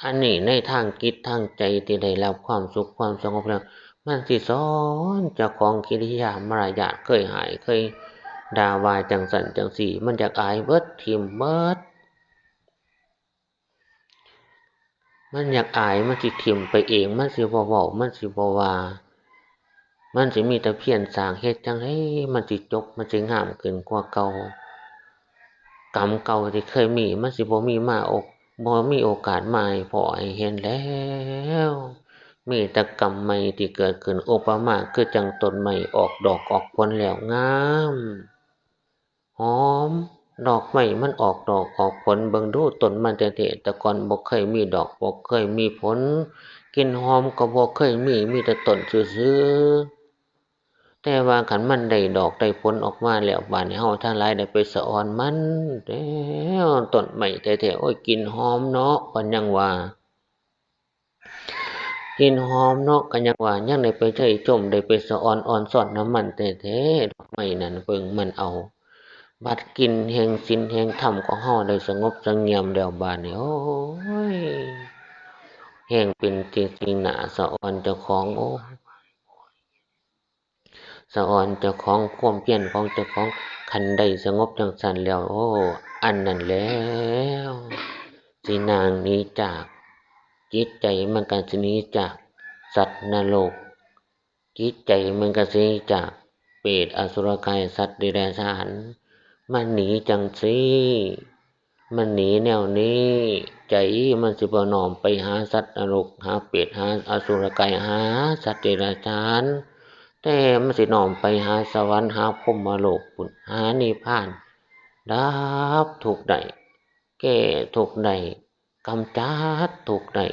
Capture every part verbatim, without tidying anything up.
อันนี้ในทางจิตทางใจที่ได้รับความสุขความสงบแล้ว มันสิสอนเจ้าของกิริยามารยาท เคยฮ้าย เคยด่าว่าจั่งซั้นจั่งซี้ มันอยากอายเบิด ถิ่มเบิด มันอยากอาย มันสิถิ่มไปเอง มันสิบ่เว้า มันสิบ่ว่า มันสิมีแต่เพียรสร้าง เฮ็ดจั่งใดมันสิจบ มันสิงามขึ้นกว่าเก่า กรรมเก่าที่เคยมี มันสิบ่มีมาโอก- บ่มีโอกาสมาให้พ้อให้เห็นแล้ว มีแต่กรรมใหม่ที่เกิดขึ้น อุปมาคือจั่งต้นไม้ออกดอกออกผลแล้วงาม หอม ดอกไม้มันออกดอกออกผล เบิ่งดูต้นมันแท้ๆ แต่ก่อนบ่เคยมีดอก บ่เคยมีผล กลิ่นหอมก็บ่เคยมี มีแต่ต้นซื่อๆ แต่ว่าคันมันได้ดอกได้ผลออกมาแล้ว บาดนี้เฮาทั้งหลายได้ไปสะออนมันแล้ว ต้นไม้แท้ๆ โอ้ย กลิ่นหอมเนาะ เพิ่นยังว่า กลิ่นหอมเนาะ ก็ยังว่า ยังได้ไปใช้ชม ได้ไปสะออนอ่อนซ่อนนำมันแท้ๆ ดอกไม้นั่น เบิ่งมันเอา บัดกลิ่นแห่งศีลแห่งธรรมของเฮาได้สงบสงเงียมแล้ว บาดนี้ โอ้ย แฮ่งเป็นจริงๆ น่าสะออนเจ้าของ โอ้ย สะออนเจ้าของ ความเพียรของเจ้าของ คันได้สงบจั่งซั้นแล้ว โอ้ อันนั้นแล้ว สิหนีจาก จิตใจมันก็สิหนีจากสัตว์นรก จิตใจมันก็สิหนีจากเปรต อสุรกาย สัตว์เดรัจฉาน มันหนีจั่งซี้ มันหนีแนวนี้ ใจมันสิบ่น้อมไปหาสัตว์นรก หาเปรต หาอสุรกาย หาสัตว์เดรัจฉาน แต่มันสิน้อมไปหาสวรรค์ หาพรหมโลกพุ้น หานิพพาน ดับทุกข์ได้ แก้ทุกข์ได้ กำจัดทุกข์ได้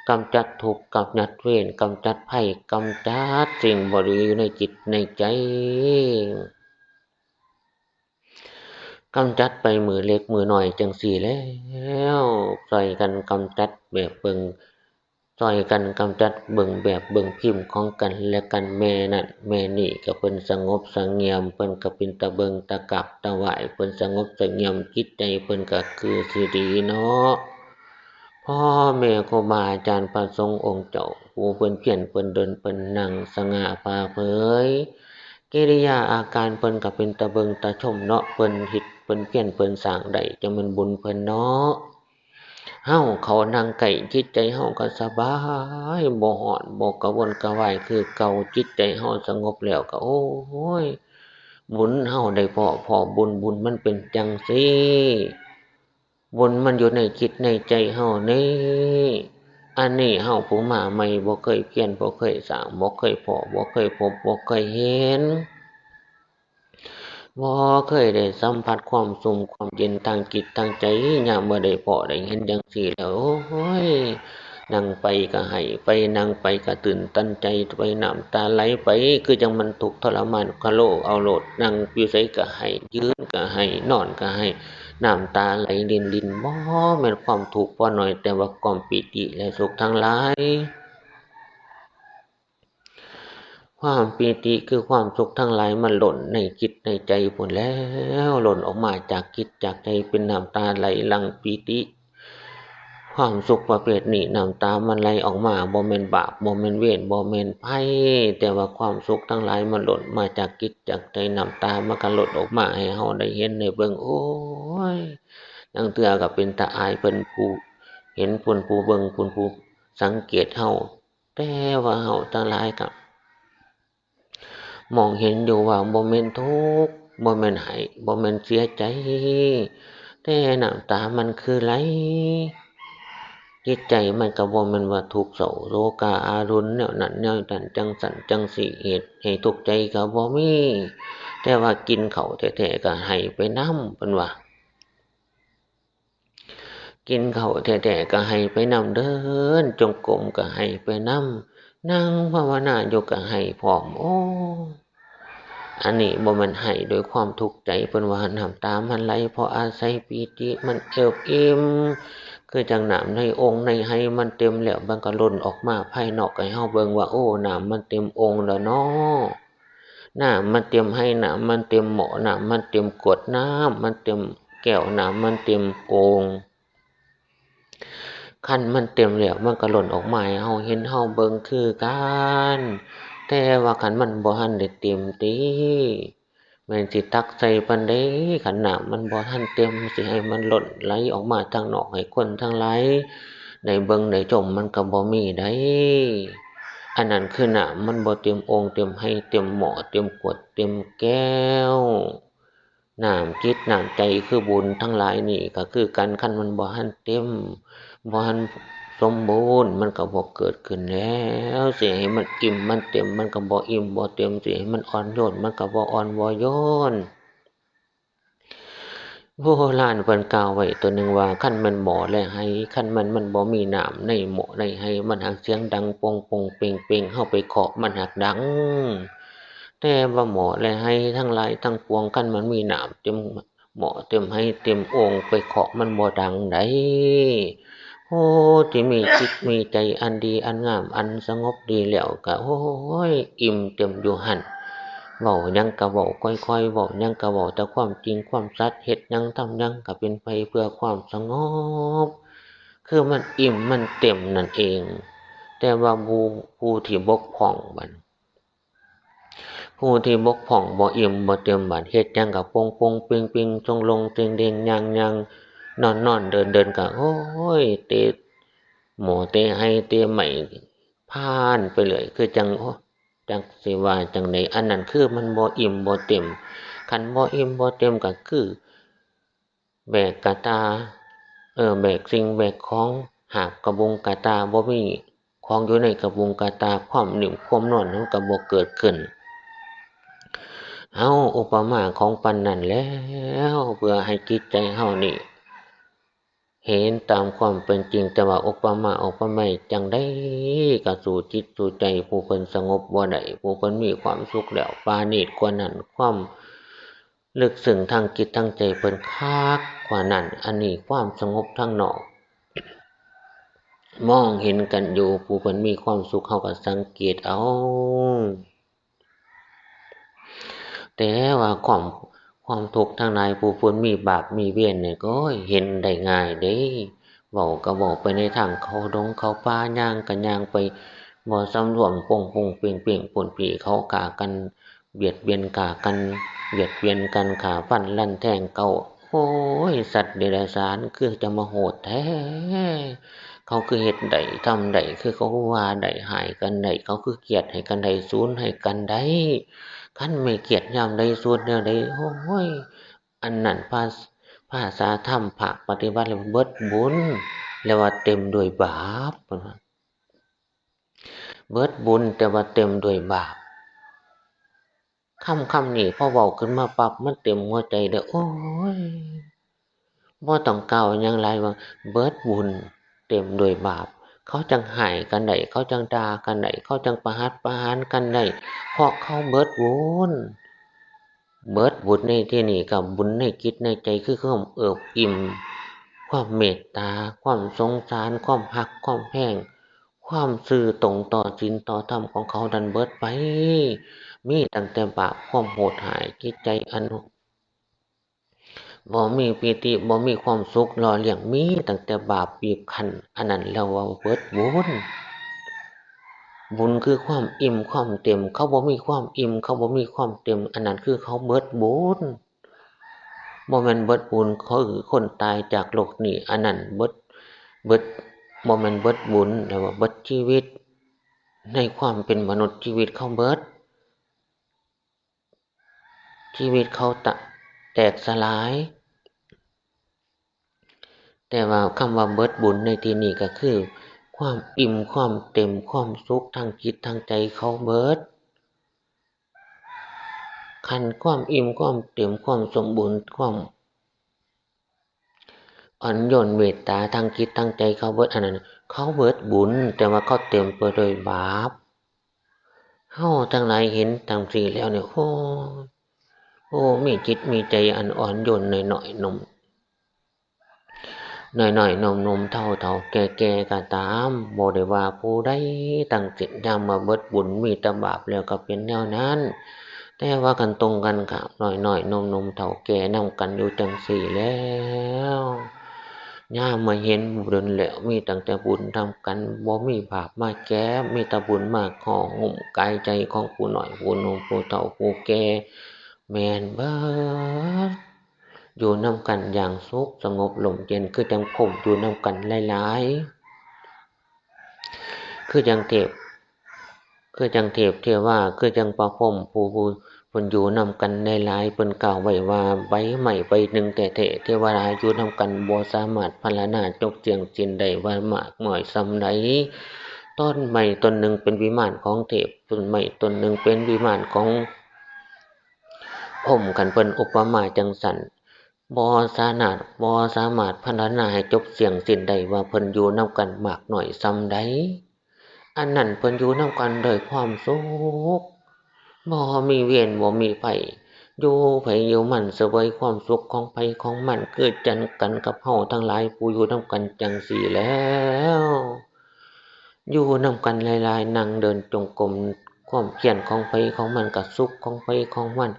กำจัดทุกข์ กำจัดเวร กำจัดภัย กำจัดสิ่งบ่ดีอยู่ในจิตในใจ กำจัดไปมื้อเล็กมื้อน้อยจั่งซี้แล้ว ซ่อยกันกำจัดแบบเบิ่ง ซ่อยกันกำจัดเบิ่งแบบเบิ่งพิมพ์ของกันและกัน แม่นั่นแม่นี่ก็เพิ่นสงบสงเงียม เพิ่นก็เป็นตาเบิ่งตากราบตาไหว้ เพิ่นสงบสงเงียม จิตใจเพิ่นก็คือสิดีเนาะ พ่อแม่ครูบาอาจารย์พระสงฆ์องค์เจ้า ผู้เพิ่นเพียรเพิ่นเดินเพิ่นนั่งสง่าผ่าเผย กิริยาอาการเพิ่นก็เป็นตาเบิ่งตาชมเนาะ เพิ่นเฮ็ดเพิ่นเพียรเพิ่นสร้างได้ จั่งแม่นบุญเพิ่นเนาะ เฮาเข้านั่งใกล้ จิตใจเฮาก็สบาย บ่ฮ้อน บ่กระวนกระวายคือเก่า จิตใจเฮาสงบแล้วก็ โอ้ย บุญเฮาได้พ้อ พ้อบุญ บุญมันเป็นจั่งซี้ บุญมันอยู่ในจิตในใจเฮานี่ อันนี้เฮาผู้มาใหม่ บ่เคยเพียร บ่เคยสร้าง บ่เคยพ้อ บ่เคยพบ บ่เคยเห็น บ่เคยได้สัมผัสความชุ่มความเย็นทางจิตทางใจ ยามเมื่อได้พ้อได้เห็นจั่งซี้แล้ว โอ้ย นั่งไปก็ไห้ไป นั่งไปก็ตื่นตันใจไป น้ำตาไหลไป คือจั่งมันทุกข์ทรมาน กะโลกเอาโลด นั่งอยู่ไสก็ไห้ ยืนก็ไห้ นอนก็ไห้ น้ำตาไหลรินริน บ่แม่นความทุกข์พอหน่อย แต่ว่าความปีติและสุขทั้งหลาย ความปีติคือความสุขทั้งหลายมันล้นในจิตในใจพู้นแล้ว ล้นออกมาจากจิตจากใจเป็นน้ำตาไหลหลั่งปีติ ความสุขประเภทนี้น้ำตามันไหลออกมา บ่แม่นบาป บ่แม่นเวร บ่แม่นภัย แต่ว่าความสุขทั้งหลายมันล้นมาจากจิตจากใจ น้ำตามันก็ล้นออกมาให้เฮาได้เห็นได้เบิ่ง โอ้ย ลางเทื่อก็เป็นตาอายเพิ่นผู้เห็น เพิ่นผู้เบิ่ง เพิ่นผู้สังเกตเฮา แต่ว่าเฮาทั้งหลายก็มองเห็นอยู่ว่าบ่แม่นทุกข์ บ่แม่นไห้ บ่แม่นเสียใจ แต่น้ำตามันคือไหล จิตใจมันก็บ่แม่นว่าทุกข์เศร้าโศกาอารุณแนวนั้นแนวนั้น จั่งซั้นจั่งซี้ เหตุให้ทุกข์ใจก็บ่มี แต่ว่ากินข้าวแท้ๆก็ไห้ไปนำ เพิ่นว่า กินข้าวแท้ๆก็ไห้ไปนำ เดินจงกรมก็ไห้ไปนำ นั่งภาวนาอยู่ก็ไห้พร้อม โอ้ อันนี้บ่แม่นไห้ด้วยความทุกข์ใจ เพิ่นว่าน้ำตามันไหลเพราะอาศัยปีติมันเอิบอิ่ม คือจั่งน้ำในโอ่งในไหมันเต็มแล้ว มันก็ล้นออกมาภายนอกให้เฮาเบิ่งว่า โอ้ น้ำมันเต็มโอ่งแล้วเนาะ น้ำมันเต็มไห น้ำมันเต็มหม้อ น้ำมันเต็มขวด น้ำมันเต็มแก้ว น้ำมันเต็มโอ่ง คันมันเต็มแล้วมันก็ล้นออกมาให้เฮาเห็นเฮาเบิ่งคือกัน แต่ว่าคันมันบ่ทันได้เต็มติ แม่นสิตักใส่ปานใด คันน้ำมันบ่ทันเต็ม สิให้มันล้นไหลออกมาทางนอกให้คนทั้งหลายได้เบิ่งได้ชม มันก็บ่มีได๋ อันนั้นคือน้ำมันบ่เต็มโอ่งเต็มไหเต็มหม้อเต็มขวดเต็มแก้ว น้ำจิตน้ำใจคือบุญทั้งหลายนี่ก็คือกัน คันมันบ่ทันเต็ม บ่ทันสมบูรณ์ มันก็บ่เกิดขึ้นแล้ว สิให้มันอิ่มมันเต็ม มันก็บ่อิ่มบ่เต็ม สิให้มันอ่อนโยน มันก็บ่อ่อนบ่โยน โบราณเพิ่นกล่าวไว้ตัวหนึ่งว่า คันแม่นหม้อและไห คันแม่นมันบ่มีน้ำในหม้อในไห มันหักเสียงดังโป่งโป่งเป่งเป่ง เฮาไปเคาะมันหักดัง แต่ว่าหม้อและไหทั้งหลายทั้งปวง คันมันมีน้ำเต็มหม้อเต็มไหเต็มโอ่ง ไปเคาะมันบ่ดังได๋ ผู้ที่มีจิตมีใจอันดีอันงามอันสงบดีแล้วก็ โอ้ย อิ่มเต็มอยู่หั่น เว้าหยังก็เว้าค่อยๆ เว้าหยังก็เว้าแต่ความจริงความสัตย์ เฮ็ดหยังทำหยังก็เป็นไปเพื่อความสงบ คือมันอิ่มมันเต็มนั่นเอง แต่ว่าผู้ ผู้ที่บกพร่องบัด ผู้ที่บกพร่องบ่อิ่มบ่เต็มบัด เฮ็ดหยังก็โป่งโป่งเป่งเป่ง จงลงเต็งเด้งย่างย่าง นอนนอนเดินเดินก็ โอ้ย เตะหม้อเตะไหเตะไหม้ ผ่านไปเลย คือจั่ง โอ้ จักสิว่าจั่งใด อันนั้นคือมันบ่อิ่มบ่เต็ม คันบ่อิ่มบ่เต็มก็คือ แบกกะตา เออ แบกสิ่งแบกของ หาบกะบุงกะตา บ่มีของอยู่ในกะบุงกะตา ความนิ่มความนวลมันก็บ่เกิดขึ้น เอาอุปมาของปานนั้นแล้ว เพื่อให้จิตใจเฮานี่ เห็นตามความเป็นจริง แต่ว่าอุปมาอุปไมยจั่งใดก็สู้จิตสู้ใจผู้เพิ่นสงบบ่ได้ ผู้เพิ่นมีความสุขแล้วปราณีตกว่านั้น ความลึกซึ้งทางจิตทางใจเพิ่นคักกว่านั้น อันนี้ความสงบทางนอก มองเห็นกันอยู่ ผู้เพิ่นมีความสุข เฮาก็สังเกตเอา แต่ว่าความ ความทุกข์ทั้งหลาย ผู้เพิ่นมีบาปมีเวรนี่ โอ้ย เห็นได้ง่ายเด้ เว้าก็เว้าไปในทางเข้าดงเข้าป่า ย่างก็ย่างไป บ่สำรวม โป่งโป่งเป่งเป่ง พู้นพี่เขาฆ่ากัน เบียดเบียนฆ่ากัน เบียดเบียนกัน ฆ่าฟันรันแทงเก่า โอ้ย สัตว์เดรัจฉาน คือจะมาโหดแท้ เขาคือเฮ็ดได้ ทำได้ คือเขาว่าได้ ฮ้ายกันได้ เขาคือเคียดให้กันได้ สูนให้กันได้ คันไม่เคียดยามใด สูนแนวใด โอ้ย อันนั้นภา ภาษาธรรมภาคปฏิบัติแล้วเบิดบุญ แล้วว่าเต็มด้วยบาป เพิ่นว่า เบิดบุญแต่ว่าเต็มด้วยบาป คำ คำนี้พอเว้าขึ้นมาปั๊บ มันเต็มหัวใจเลย โอ้ย บ่ต้องกล่าวหยังหลายว่า เบิดบุญเต็มด้วยบาป เขาจั่งฮ้ายกันได้ เขาจั่งด่ากันได้ เขาจั่งประหัตประหารกันได้ เพราะเขาเบิดบุญ เบิดบุญในที่นี้ก็บุญในจิตในใจ คือความเอิบอิ่ม ความเมตตา ความสงสาร ความฮัก ความแพง ความซื่อตรงต่อศีลต่อธรรมของเขานั้นเบิดไป มีตั้งแต่บาป ความโหดฮ้าย จิตใจอันบ่มีปีติ บ่มีความสุขหล่อเลี้ยง มีตั้งแต่บาปบีบคั้น อันนั้นแล้วว่าเบิดบุญ บุญคือความอิ่มความเต็ม เขาบ่มีความอิ่ม เขาบ่มีความเต็ม อันนั้นคือเขาเบิดบุญ บ่แม่นเบิดบุญ คือคนตายจากโลกนี้ อันนั้นเบิด เบิด บ่แม่นเบิดบุญ แต่ว่าเบิดชีวิต ในความเป็นมนุษย์ ชีวิตเขาเบิด ชีวิตเขาตะ แตกสลาย แต่ว่าคำว่าเบิดบุญในที่นี้ก็คือ ความอิ่ม ความเต็ม ความสุขทางจิตทางใจเขาเบิด คันความอิ่ม ความเต็ม ความสมบูรณ์ ความอ่อนโยนเมตตาทางจิตทางใจเขาเบิด อันนั้น เขาเบิดบุญ แต่ว่าเขาเต็มไปด้วยบาป เฮาทั้งหลายเห็นจั่งซี้แล้วเนี่ย โอ้ โอ้ มีจิตมีใจอันอ่อนโยนน้อยๆ หนุ่ม น้อยๆ หนุ่มๆ เฒ่าๆ แก่ๆ ก็ตาม บ่ได้ว่าผู้ใดทั้งสิ้น ยามว่าเบิดบุญมีแต่บาปแล้วก็เป็นแนวนั้น แต่ว่าคันตรงกันข้าม น้อยๆ หนุ่มๆ เฒ่าแก่นำกันอยู่จั่งซี้แล้ว ยามมาเห็นบุญแล้ว มีตั้งแต่บุญนำกัน บ่มีบาปมาแกม มีแต่บุญมาห่อหุ้มกายใจของผู้น้อยผู้หนุ่มผู้เฒ่าผู้แก่ แม่นเบิด อยู่นำกันอย่างสุขสงบร่มเย็น คือจั่งพรหมอยู่นำกันหลายๆ คือจั่งเทพ คือจั่งเทพเทวา คือจั่งพระพรหมผู้ ผู้ เพิ่นอยู่นำกันหลายๆ เพิ่นกล่าวไว้ว่า ใบไม้ใบหนึ่งแท้ๆ เทวดาอยู่นำกันบ่สามารถพรรณนาจบเสี้ยงสิ้นได้ว่ามากน้อยส่ำใด ต้นไม้ต้นหนึ่งเป็นวิมานของเทพ ต้นไม้ต้นหนึ่งเป็นวิมานของพรหม คันเพิ่นอุปมาจั่งซั้น บ่สามารถ บ่สามารถพรรณนาให้จบเสี้ยงสิ้นได้ว่าเพิ่นอยู่นำกันมากน้อยส่ำใด อันนั้นเพิ่นอยู่นำกันด้วยความสุข บ่มีเวรบ่มีภัย อยู่ไผอยู่มันเสวยความสุขของไผของมัน คือจั่งกันกับเฮาทั้งหลายผู้อยู่นำกันจั่งซี้แหล้ว อยู่นำกันหลายๆ นั่งเดินจงกรม ความเพียรของไผของมัน ก็สุขของไผของมัน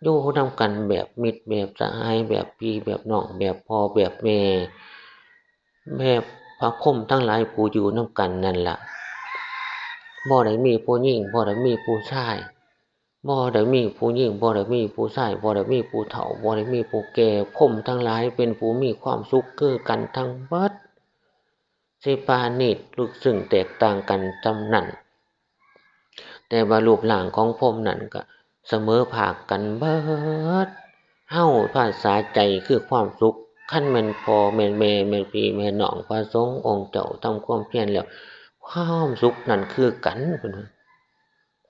อยู่นำกันแบบมิตรแบบสหาย แบบพี่แบบน้อง แบบพ่อแบบแม่ แบบพระพรหมทั้งหลายผู้อยู่นำกันนั่นล่ะ บ่ได้มีผู้หญิง บ่ได้มีผู้ชาย บ่ได้มีผู้หญิง บ่ได้มีผู้ชาย บ่ได้มีผู้เฒ่า บ่ได้มีผู้แก่ พรหมทั้งหลายเป็นผู้มีความสุขคือกันทั้งเบิด สิปราณีตลึกซึ้งแตกต่างกันส่ำนั้น แต่ว่ารูปร่างของพรหมนั้นก็เสมอภาคกันเบิด เฮาภาษาใจคือความสุข คันแม่นพ่อแม่นแม่ แม่นพี่แม่นน้อง พระสงฆ์องค์เจ้าทำความเพียรแล้ว ความสุขนั้นคือกัน เพิ่นว่า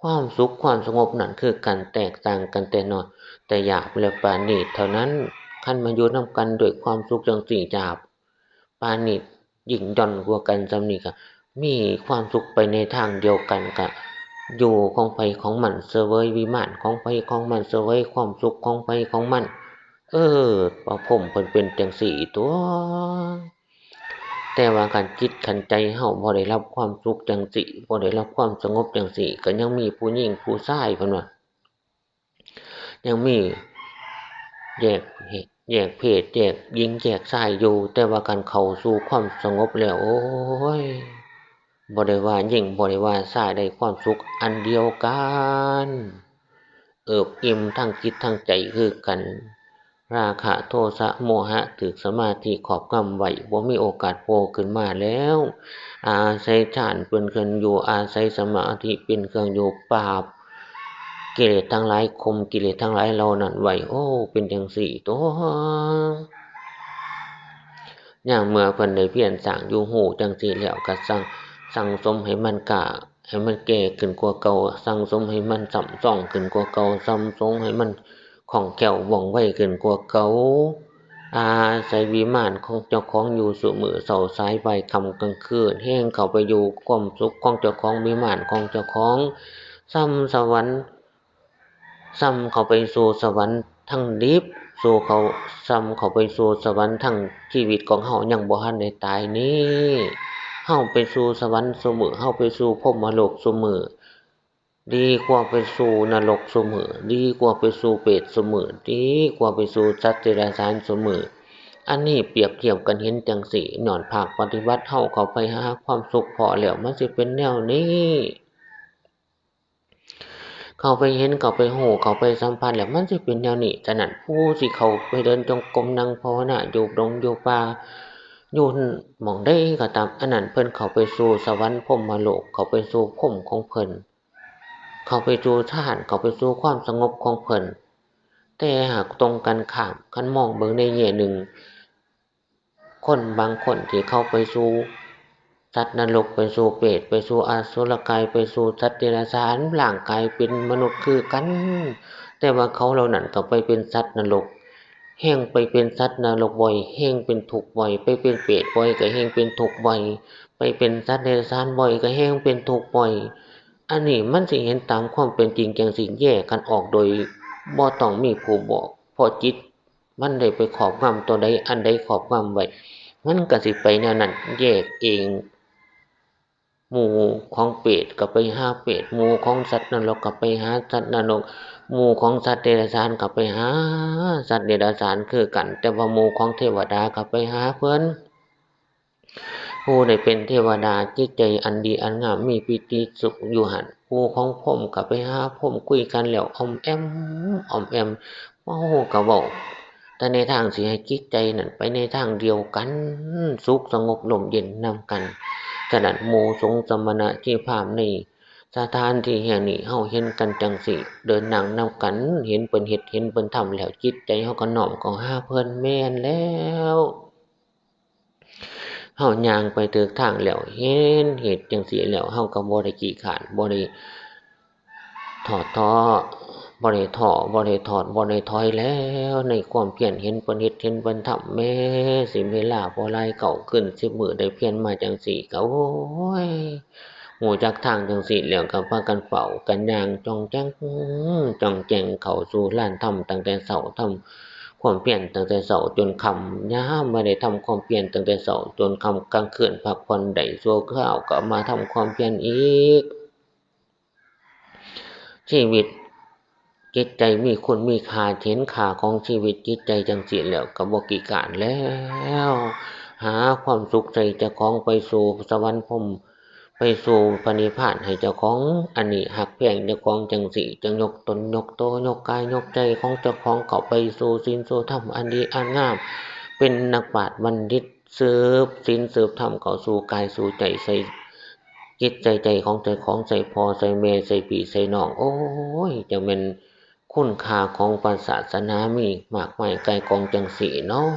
ความสุขความสงบนั้นคือกัน แตกต่างกันแต่น้อย แต่หยาบและปราณีตเท่านั้น คันมาอยู่นำกันด้วยความสุขจั่งซี้หยาบ ปราณีตยิ่งหย่อนกว่ากันส่ำนี้ก็ มีความสุขไปในทางเดียวกัน ก็อยู่ของไผของมัน เสวยวิมานของไผของมัน เสวยความสุขของไผของมัน เออ พระพรหมเพิ่นเป็นจั่งซี้ตั๊ว แต่ว่าคันจิตคันใจเฮาบ่ได้รับความสุขจั่งซี้ บ่ได้รับความสงบจั่งซี้ ก็ยังมีผู้หญิงผู้ชาย เพิ่นว่า ยังมีแยก แยกเพศ แยกหญิงแยกชายอยู่ แต่ว่าคันเข้าสู่ความสงบแล้ว โอ้ย บ่ได้ว่าหญิง บ่ได้ว่าชาย ได้ความสุขอันเดียวกัน เอิบอิ่มทั้งจิตทั้งใจคือกัน ราคะ โทสะ โมหะ ถูกสมาธิครอบงำไว้ บ่มีโอกาสโผล่ขึ้นมาแล้ว อาศัยฌานเป็นเครื่องอยู่ อาศัยสมาธิเป็นเครื่องอยู่ ปราบกิเลสทั้งหลาย ข่มกิเลสทั้งหลายเหล่านั้นไว้ โอ้ เป็นจั่งซี้ตั๊ว ยามเมื่อเพิ่นได้เพียรสร้างอยู่ฮู้จั่งซี้แล้ว ก็สั่ง สั่งสมให้มันกล้า ให้มันแก่ขึ้นกว่าเก่า สั่งสมให้มันซ่ำซองขึ้นกว่าเก่า สั่งสมให้มันคล่องแคล่วว่องไวขึ้นกว่าเก่า อาศัยวิมานของเจ้าของอยู่ซุมื้อเช้าสายบ่ายค่ำกลางคืน แฮ่งเข้าไปอยู่ความสุขของเจ้าของวิมานของเจ้าของ ซ่ำสวรรค์ ซ่ำเข้าไปสู่สวรรค์ทางดิบ สู่เขา ซ่ำเข้าไปสู่สวรรค์ทางชีวิตของเฮายังบ่ทันได้ตายนี้ เฮาไปสู่สวรรค์ซุมื้อ เฮาไปสู่พรหมโลกซุมื้อ ดีกว่าไปสู่นรกซุมื้อ ดีกว่าไปสู่เปรตซุมื้อ ดีกว่าไปสู่สัตว์เดรัจฉานซุมื้อ อันนี้เปรียบเทียบกันเห็นจั่งซี้ ย้อนภาคปฏิบัติเฮาเข้าไปหาความสุขพ้อแล้ว มันสิเป็นแนวนี้ เข้าไปเห็น เข้าไปฮู้ เข้าไปสัมผัสแล้วมันสิเป็นแนวนี้ ฉะนั้นผู้สิเข้าไปเดินจงกรม นั่งภาวนา อยู่ดงอยู่ป่า อยู่หม่องใดก็ตาม อันนั้นเพิ่นเข้าไปสู่สวรรค์พรหมโลก เข้าไปสู่พรหมของเพิ่น เข้าไปสู่ฌาน เข้าไปสู่ความสงบของเพิ่น แต่หากตรงกันข้าม คันมองเบิ่งในแง่หนึ่ง คนบางคนที่เข้าไปสู่สัตว์นรก ไปสู่เปรต ไปสู่อสุรกาย ไปสู่สัตว์เดรัจฉาน ร่างกายเป็นมนุษย์คือกัน แต่ว่าเขาเหล่านั้นก็ไปเป็นสัตว์นรก แฮ่งไปเป็นสัตว์นรกบ่อย แฮ่งเป็นทุกข์บ่อย ไปเป็นเปรตบ่อย ก็แฮ่งเป็นทุกข์บ่อย ไปเป็นสัตว์เดรัจฉานบ่อย ก็แฮ่งเป็นทุกข์บ่อย อันนี้มันสิเห็นตามความเป็นจริงจั่งซี้ แยกกันออกโดยบ่ต้องมีผู้บอก เพราะจิต มันได้ไปครอบงำตัวใด อันใดครอบงำไว้ มันก็สิไปแนวนั้น แยกเอง หมู่ของเปรตก็ไปหาเปรต หมู่ของสัตว์นรกก็ไปหาสัตว์นรก หมู่ของสัตว์เดรัจฉานก็ไปหาสัตว์เดรัจฉานคือกัน แต่ว่าหมู่ของเทวดาก็ไปหาเพิ่น ผู้ได้เป็นเทวดาจิตใจอันดีอันงามมีปีติสุขอยู่หั่น ผู้ของพรหมก็ไปหาพรหมคุยกันแล้วอ่อมแอม อ่อมแอม เว้าก็เว้า แต่ในทางสิให้จิตใจนั่นไปในทางเดียวกัน สุขสงบร่มเย็นนำกัน ฉะนั้นหมู่สงฆ์สมณะชีพราหมณ์ในสถานที่แห่งนี้ เฮาเห็นกันจั่งซี้ เดินนั่งนำกัน เห็นเพิ่นเฮ็ด เห็นเพิ่นทำแล้ว จิตใจเฮาก็น้อมเข้าหาเพิ่น แม่นแล้ว เฮาย่างไปถูกทางแล้ว เห็นเหตุจั่งซี้แล้ว เฮาก็บ่ได้ขี้คร้าน บ่ได้ท้อท้อ บ่ได้ท้อ บ่ได้ถอด บ่ได้ถอยแล้ว ในความเพียร เห็นเพิ่นเฮ็ด เห็นเพิ่นทำ แม้สิเวลาบ่หลาย เก้าคืนสิบมื้อ ได้เพียรมาจั่งซี้ก็ โอ้ย ฮู้จักทางจั่งซี้แล้วก็พากันเฝ้ากันย่างจ่องแจ้ง จ่องแจ้งเข้าสู่ลานธรรมตั้งแต่เช้า ทำความเพียรตั้งแต่เช้าจนค่ำ ยามบ่ได้ทำความเพียรตั้งแต่เช้าจนค่ำ กลางคืนพักผ่อนได้ชั่วคราวก็มาทำความเพียรอีก ชีวิตจิตใจมีคุณมีค่า เห็นค่าของชีวิตจิตใจจั่งซี้แล้วก็บ่ขี้คร้านแล้ว หาความสุขใส่เจ้าของ ไปสู่สวรรค์พรหม ไปสู่พระนิพพานให้เจ้าของ อันนี้ฮักแพงเจ้าของจั่งซี้ จั่งยกตนยกโต ยกกายยกใจของเจ้าของเข้าไปสู่ศีลสู่ธรรมอันดีอันงาม เป็นนักปราชญ์บัณฑิต สืบศีลสืบธรรมเข้าสู่กายสู่ใจ ใส่จิตใส่ใจของเจ้าของ ใส่พ่อใส่แม่ ใส่พี่ใส่น้อง โอ้ย จั่งแม่นคุณค่าของพระศาสนามีมากมายก่ายกองจั่งซี้เนาะ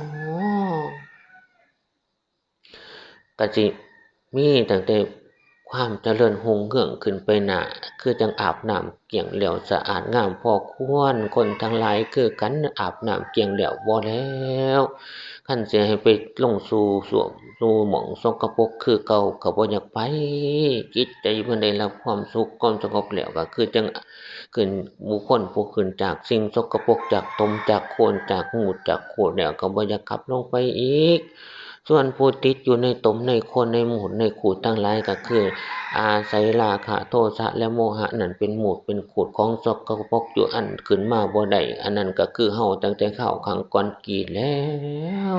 ก็สิมีตั้งแต่ความเจริญรุ่งเรืองขึ้นไปหน้า คือจั่งอาบน้ำเกลี้ยงแล้วสะอาดงามพอควร คนทั้งหลายคือกัน อาบน้ำเกลี้ยงแล้วบ่แล้ว คันสิให้ไปลงสู่ส้วมสู่หม่องสกปรกคือเก่าก็บ่อยากไป จิตใจมันได้รับความสุขความสงบแล้วก็คือจั่ง ขึ้น บุคคลผู้ขึ้นจากสิ่งสกปรก จากตม จากโคลน จากมูตร จากขูดแล้วก็บ่อยากกลับลงไปอีก ส่วนผู้ติดอยู่ในตม ในโคลน ในมูตร ในขูดทั้งหลายก็คือ อาศัยราคะ โทสะ และโมหะนั่นเป็นมูตรเป็นขูดของสกปรกอยู่ อันขึ้นมาบ่ได้ อันนั้นก็คือเฮาตั้งแต่คราวครั้งก่อนกี้แล้ว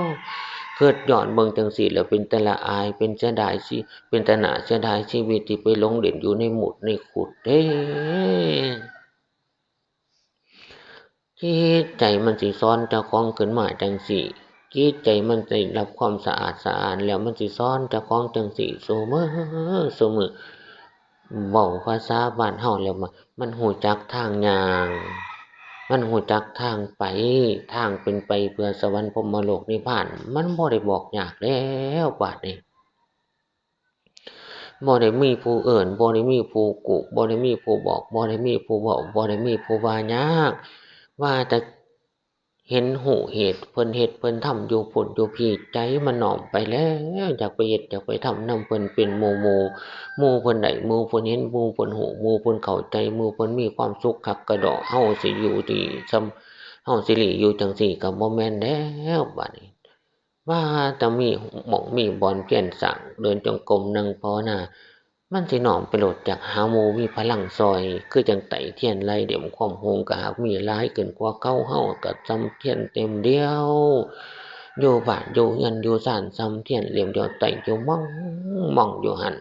คิดย้อนเบิ่งจั่งซี้แล้วเป็นตาละอาย เป็นเสียดายสิ เป็นตาหน้าเสียดายชีวิตที่ไปหลงเล่นอยู่ในมูตรในขูดเด้ จิตใจมันสิสอนเจ้าของขึ้นมาจั่งซี้ จิตใจมันได้รับความสะอาดสะอ้านแล้วมันสิสอนเจ้าของจั่งซี้ ซุมื้อ ซุมื้อ เว้าภาษาบ้านเฮาแล้วว่า มันฮู้จักทางย่าง มันฮู้จักทางไป ทางเป็นไปเพื่อสวรรค์พรหมโลกนิพพาน มันบ่ได้บอกยากแล้วบาดนี้ บ่ได้มีผู้เอิ้น บ่ได้มีผู้กู้ บ่ได้มีผู้บอก บ่ได้มีผู้เว้า บ่ได้มีผู้ว่ายาก ว่าแต่เห็นฮู้เหตุ เพิ่นเฮ็ดเพิ่นทำอยู่พุ้นอยู่พี้ ใจมันน้อมไปแล้ว อยากไปเฮ็ดอยากไปทำนำเพิ่นเป็นหมู่หมู่ หมู่เพิ่นได้ หมู่เพิ่นเห็น หมู่เพิ่นฮู้ หมู่เพิ่นเข้าใจ หมู่เพิ่นมีความสุขคักกะดอก เฮาสิอยู่ดีส่ำ เฮาสิหลีอยู่จั่งซี้ก็บ่แม่นแล้วบาดนี้ ว่าแต่มีหม่องมีบ่อนเพียรสร้าง เดินจงกรมนั่งภาวนา มันสิน้อมไปโลด อยากหาหมู่มีพลังซ่อย คือจั่งไต้เทียนไล่เล่ม ความฮู้ก็หากมีหลายขึ้นกว่าเก่า เฮาก็ส่ำเทียนเล่มเดียว อยู่บ้านอยู่เรือนอยู่ซานส่ำเทียนเล่มเดียว ไต้อยู่หม่องหม่องอยู่หั่น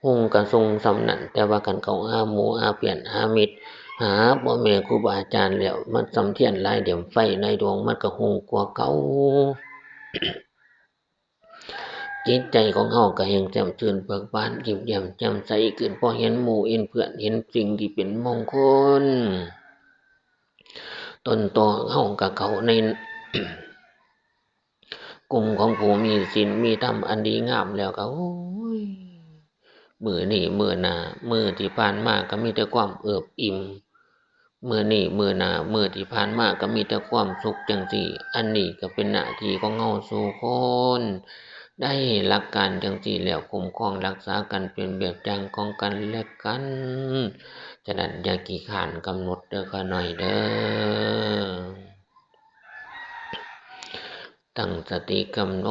ฮู้ก็ฮู้ส่ำนั้น แต่ว่าคันเข้าหาหมู่หาเพื่อนหามิตร หาพ่อแม่ครูบาอาจารย์แล้ว มันส่ำเทียนหลายเล่ม ไฟหลายดวง มันก็ฮู้กว่าเก่า จิตใจของเฮาก็แฮ่งแจ่มชื่นเบิกบาน ยิ้มแย้มแจ่มใสขึ้น พอเห็นหมู่เห็นเพื่อน เห็นสิ่งที่เป็นมงคล ตนตัวเฮาก็เข้าใน กลุ่มของผู้มีศีลมีธรรมอันดีงามแล้วก็ โอ้ย มื้อนี้มื้อหน้า มื้อที่ผ่านมาก็มีแต่ความเอิบอิ่ม มื้อนี้มื้อหน้า มื้อที่ผ่านมาก็มีแต่ความสุขจั่งซี้ อันนี้ก็เป็นหน้าที่ของเฮาสู่คน ได้หลักการจั่งซี้แล้ว คุ้มครองรักษากัน เป็นแบบอย่างของกันและกัน ฉะนั้นอย่าขี้คร้านกำหนดเด้อข้าน้อยเด้อ ตั้งสติกำหน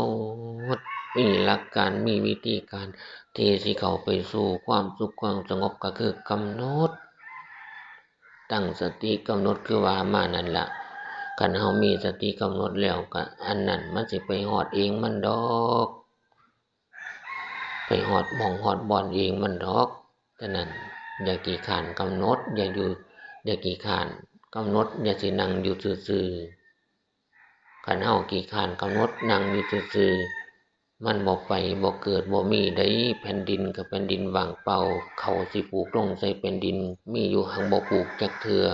ด มีหลักการ มีวิธีการ ที่สิเข้าไปสู่ความสุขความสงบ ก็คือกำหนด ตั้งสติกำหนดคือว่ามานั่นล่ะ คันเฮามีสติกำหนดแล้วก็อันนั้นมันสิไปฮอดเองมันดอก ไปฮอดหม่องฮอดบ่อนเองมันดอก ฉะนั้นอย่าขี้คร้านกำหนด อย่าอยู่ อย่าขี้คร้านกำหนด อย่าสินั่งอยู่ซื่อๆ คันเฮาขี้คร้านกำหนดนั่งอยู่ซื่อๆ มันบ่ไปบ่เกิดบ่มีได๋ แผ่นดินก็แผ่นดินว่างเปล่า ข้าวสิปลูกลงใส่แผ่นดินมีอยู่ หังบ่ปลูกจักเทื่อ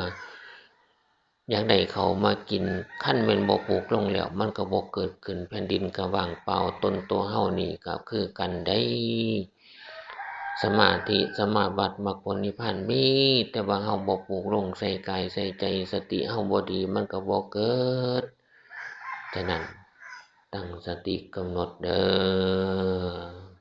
อยากได้ข้าวมากิน คันแม่นบ่ปลูกลงแล้ว มันก็บ่เกิดขึ้น แผ่นดินก็ว่างเปล่า ตนตัวเฮานี่ก็คือกันได๋ สมาธิ สมาบัติ มรรคผลนิพพานมี แต่ว่าเฮาบ่ปลูกลงใส่กายใส่ใจ สติเฮาบ่ดี มันก็บ่เกิด ฉะนั้นตั้งสติกำหนดเด้อ